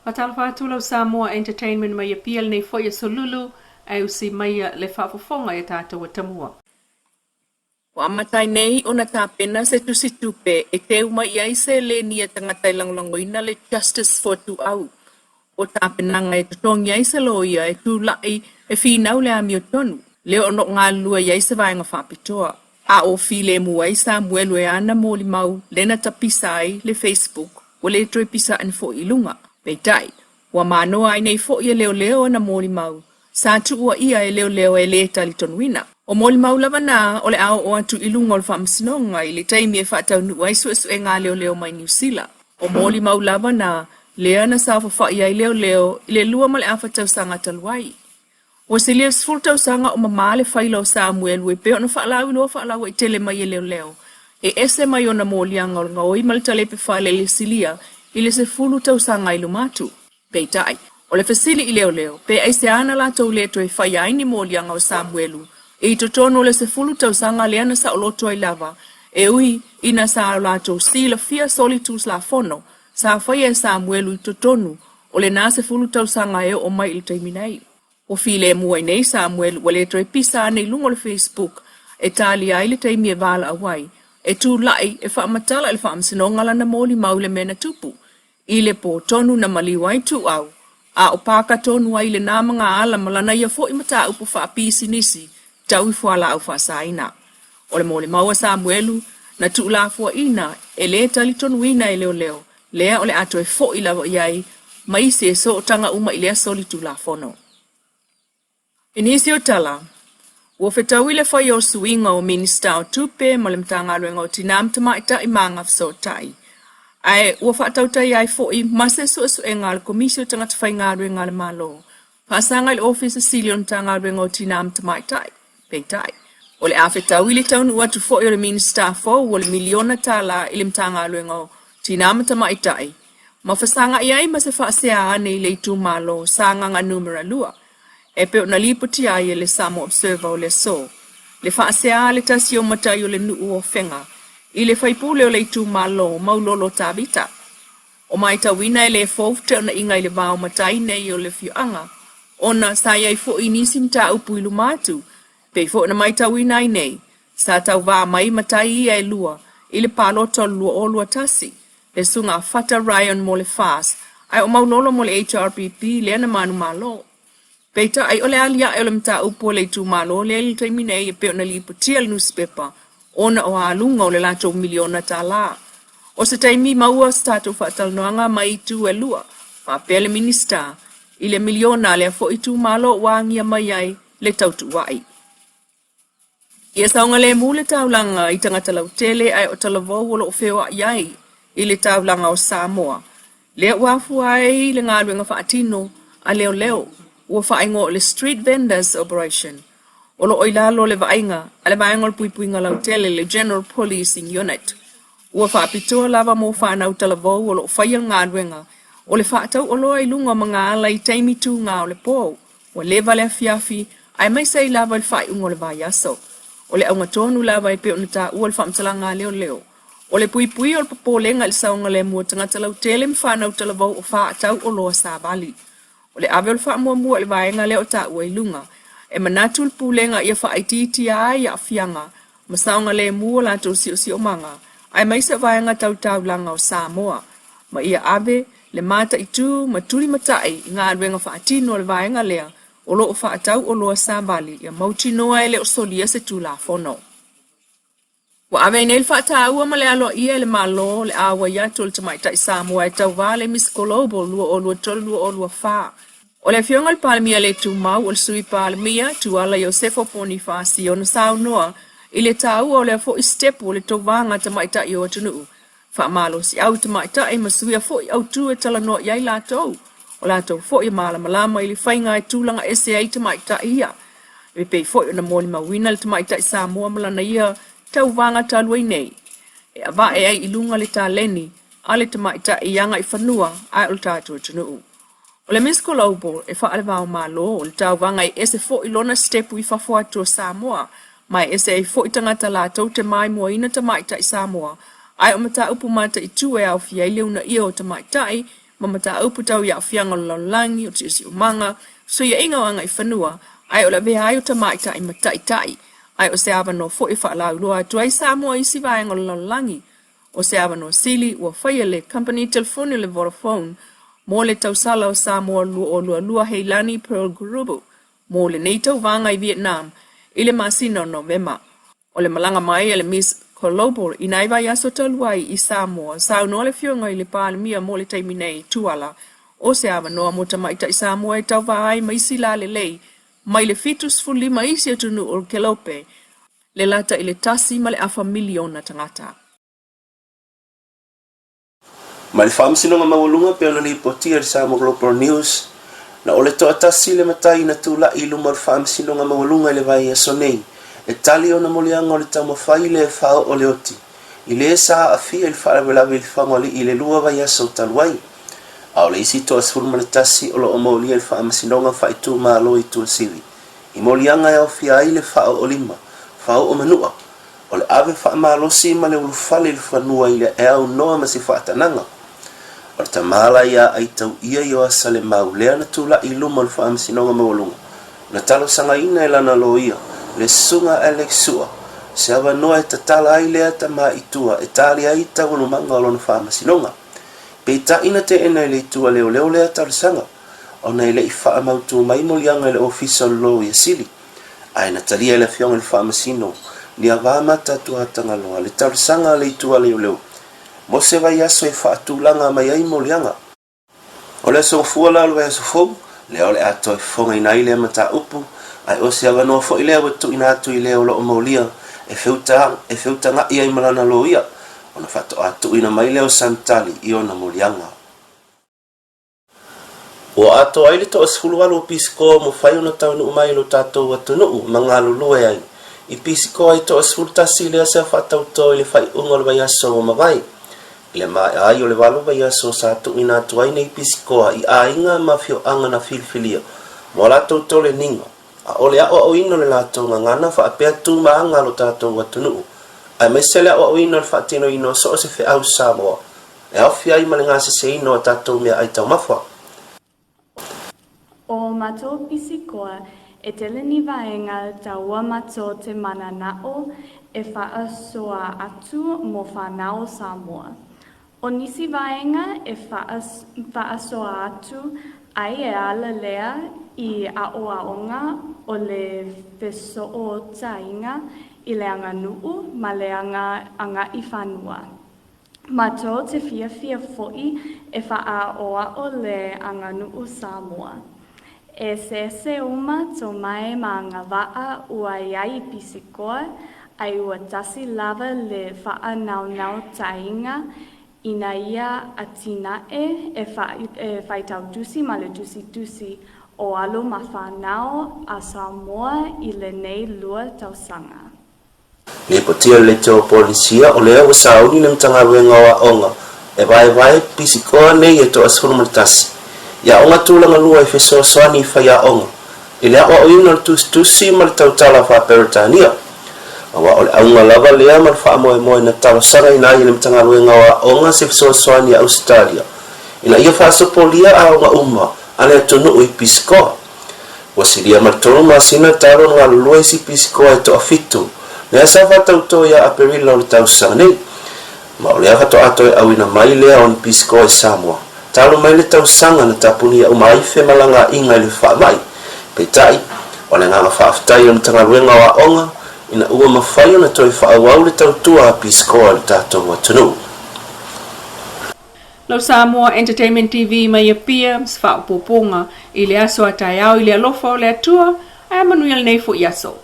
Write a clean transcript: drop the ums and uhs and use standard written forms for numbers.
Faatalofa atu lau Samoa Entertainment mai Apia lenei foi aso lulu ae usi maia le faafofoga ia tatou atamua. Ua amata ai nei ona tapena se tusi tupe e teu mai i ai seleni a tagata e lagolagoina le Justice for Tuau. O tapenaga e totogi ai se loia e tulai e finau le amiotonu, lea o lo o galulue i ai se vaega faapitoa. A o filemu ai Samuelu e ana molimau lea na tapisa ai le Facebook ua le toe pisa ane foi i luga. Peitai, ua manoa ai nei foi e leoleo ana molimau sa tuua ʻia e leoleo e le talitonuina. O molimau lava na o le a oo atu i luga o le faamasinoga i le taimi e faataunuu ai suesuega a leoleo mai Niu Sila. O molimau lava na lea na saofafai ai leoleo i le 2.5 tausaga talu ai. Ua silia i le 10 tausaga o mamā le faila o Samuelu e pei ona faalauiloa faalauaitele mai e leoleo e ese mai ona moliaga o le gaoi ma le talepe fale i le silia i le 10 tausaga i luma atu. Peitai, o le fesili i leoleo, pe aisea na latou le toe faia ai ni moliaga o Samuelu i totonu o le 10 tausaga lea na saoloto ai lava, e ui ina sa latou silafia solitulafono sa faia e Samuelu i totonu o lena 10 tausaga e oo mai i le taimi nei. Ua filemu ai nei Samuelu ua le toe pisa ane i luga o le Facebook e talia ai le taimi e valaau ai, e tulai e faamatala i le faamasinoga lana molimau i le mea na tupu I le pō tonu na maliu ai Tuuau, a o pāka tonu ai lena magaala ma lana ia foi mataupu faapisinisi tau i fualaau faasaina. O le molimau a Samuelu, na tuulafoaiina e le talitonuina e leoleo, lea o le a toe foi lava i ai ma isi e sootaga uma i lea solitulafono. I nisi o tala, ua fetaui le faia o suiga o Minisita o Tupe ma le Matagaluega o Tinā ma Tamaitai ma Agafesootai, ae ua faatautaia ai foi ma se suesuega a le Komisi o Tagata Faigaluega a le Malo faasaga i le Ofisa Sili o le Matagaluega o Tinā ma Tamaitai. Peitai, o le a fetaui le taunuu atu foi o le Minisita fou o le miliona tala i le Matagaluega o Tinā ma Tamaitai ma fesagai ai ma se faasea ane i le itumalo Sagaga Numera 2 e pei ona lipotia ai e le Samoa Observer o le aso le faasea a le tasi o matai o le nuu o Afega i le faipule o le itumalo Maulolo Tavita. O matauina e le fou feteonaiga i le va o matai nei o le afioaga ona sa i ai foi nisi mataupu i luma atu pei foi ona matauina ai nei sa tauva mai matai ia e lua i le palota o le 2021 le susuga a Fata Ryan mo le FAS ae o Maulolo mo le HRPP lea na manumalo. Peitai, o le aliae o le mataupu a le itumalo lea i le taimi nei e pei ona lipotia le nusipepa ona o aluga o le latou miliona tala. O se taimi maua se tatou faatalanoaga mai itu e lua, faapea le Minisita, i le miliona a lea foi itumalo ua agia mai ai le tautuua'i. Ia saogalemu le taulaga i tagata lautele ae o talavou o lo o feoai ai i le taulaga o Samoa, lea ua afua ai le galuega faatino a leoleo ua faaigoa o le Street Vendors Operation, o lo o i lalo o le vaaiga a le Vaega o le Puipuiga Lautele, le General Policing Unit. Ua faapitoa lava mo fanau talavou o lo o faia le galuega o le faatau oloa i luga o magaala i taimi tuga o le po. Ua leva le afiafi, aemaise ai lava i le faaiuga o le vaiaso. O le auga tonu lava e pei ona taua le faamatalaga a leoleo, o le puipuia o le popolega i le saogalemu o tagata lautele ma fanau talavou o faatau oloa savali. O le ave o le faamuamua i le vaega lea o taua i luga, e manatu le Pulega ia faaitiitia ai aafiaga ma saogalemu o latou siosiomaga, aemaise o vaega tau taulaga o Samoa, ma ia ave le mataitu ma tulimatai i galuega faatino a le vaega lea o lo o faatau oloa savali ia mautinoa e le o solia se Tulafono. Ua ave ai nei le faataua ma le aloaia e le Malo le auai atu o le tamaitai Samoa e tauva le Miss Global 2023-2024. O le Afioga i le Palemia le tumau o le Sui Palemia, Tuala Iosefo Ponifasio na saunoa i le taua o lea foi sitepu o le tauvaga tamaitai o atunuu faamalosiau i tamaitai ma suia foi autu e talanoa i ai latou, o latou foi e malamalama i le faiga e tulaga ese ai tamaitai ia. E pei foi ona molimauina le tamaitai Samoa ma lana ia tauvaga talu ai nei, e avae ai i luga le taleni a le tamaitai i agaifanua ae o le tatou atunuu. O le Miss Global e faale-va-o-Malo, o le tauvaga e ese foi lona sitepu i fafo atu o Samoa, ma e ese ai foi tagata latou te maimoaina tamaitai Samoa, ae o mataupu mataitu e aofia ai le uunaia o tamaitai ma mataupu tau i aafiaga o le lalolagi, o le siosiomaga, fesuiaiga o agaifanua, ae o le avea ai o tamaitai ma taitai, ae o se avanoa foi e faalauiloa atu ai Samoa i isi vaega o le lalolagi. O se avanoa sili ua faia le kamupani telefoni o le Vodafone mo le tausala o Samoa 2022 Heilani Pearl Grubu mo lenei tauvaga i Vietnam i le masina o Novema. O le malaga mai a le Miss Global i nai vaiaso talu ai i Samoa, saunoa le Afioga i le Palemia mo le taimi nei, Tuala, o se avanoa mo tamaitai Samoa e tauva ai ma isi lalelei mai le 75 isi atunuu o le Kelope, le lata i le tasi ma le afa miliona tagata. Mai le Faamasinoga Maualuga pei ona lipotia i le Samoa Global News, na o le toatasi le matai na tulai i luma o le Faamasinoga Maualuga i le vaiaso nei e tali ona moliaga o le taumafai lea e faaoo le oti i le sa aafia i le faalavelave i le Fagoalii i le lua vaiaso talu ai. A o le isi toa 11 o lo o molia i le Faamasinoga Faaitumalo i Tuasivi i moliaga e aofia ai le faaoo lima, faaoo manua, O le ave faamalosi ma le ulufale i le fanua i le aunoa ma se faatanaga. O le tama la ia Aitauia Ioasa Lemau lea na tulai i luma o le Faamasinoga Maualuga, na talosagaina e lana loia, le Susuga Alex Sua, se avanoa e tatala ai lea tama i tua e tali ai taualumaga o lona faamasinoga. Peitai na teena e le itu a leoleo lea talosaga, ona e le i faamautu mai moliaga i le Ofisa o le Loia Sili. Ae na talia e le Afioga i le Faamasino Niavaamata Tuatagaloa le talosaga a le Itu a Leoleo mo se vaiaso e faatulaga mai ai moliaga. O le aso gafua la o le vaiaso fou, lea o le a toe fofogaina ai lea mataupu, ae o se avanoa foi lea ua tuuina atu i le o lo o molia e feuta e feutaga'i ai ma lana loia, ona faatoa tuuina mai lea o sana tali i ona moliaga. Ua atoa ai le toa-18 o pisikoa ua mafai ona taunuu mai i lo tatou atunuu ma galulue ai. I pisikoa ai toa-11 lea sa faatauto i le faaiuga o le vaiaso ua mavae. I le maea ai o le valu vaiaso sa tuuina atu ai nei pisikoa i aiga ma afioaga na filifilia mo a latou toleniga, a o le aoaoina o le latou gagana faapea tu ma aga a lo tatou atunuu, aemaise le aoaoina o le faatinoina o so o se feau Samoa E aofia ai ma le gaseseina o a tatou meaai taumafa. O matou pisikoa e tele ni vaega taua matou te mananao e faasoa atu mo whanau o Samoa. O nisi vaega e faasoa atu ai e ala lea i aoaoga o le fesootaiga i le aganuu ma le agai fanua. Matou te fiafia foi e faaoao le aganuu Samoa. E eseese uma tomai ma agavaa ua iai i pisikoa, ai ua tasi lava le faanaunautaiga ina ia atinae e faitautusi ma le tusitusi o alo ma fanau a Samoa i lenei lua tausaga. Lipotia le leitio o Polenisia o lea ua sauni le Matagaluega o Aoga e vaevae pisikoa nei e toa-11 i aoga tulaga lua e fesoasoani i faiaoga i le aoaoina o le tusitusi ma le tautala faa-Peretania. Aua o le auga lava lea ma le faamoemoe na talosagaina ai e le Matagaluega o Aoga se fesoasoani a Ausetalia ina ia faasopolia aoga uma a le atunuu i pisikoa. Ua silia ma le tolu masina talu ona galulue isi pisikoa e toafitu, lea sa faatauto ia Aperila o le tausaga nei. Ma o lea faatoa toe auina mai lea o ni pisikoa i Samoa, talu mai le tausaga na tapunia uma ai femalagaaiga i le faamai. Peitai, o le agaga faafetai o le Matagaluega o Aoga ina ua mafai ona toe faaauau le tautua a pisikoa i le tatou atunuu. Lau Samoa Entertainment TV mai Apia ma se faaopoopoga i le aso a taeao i le alofa o le Atua, ae a manuia lenei foi aso.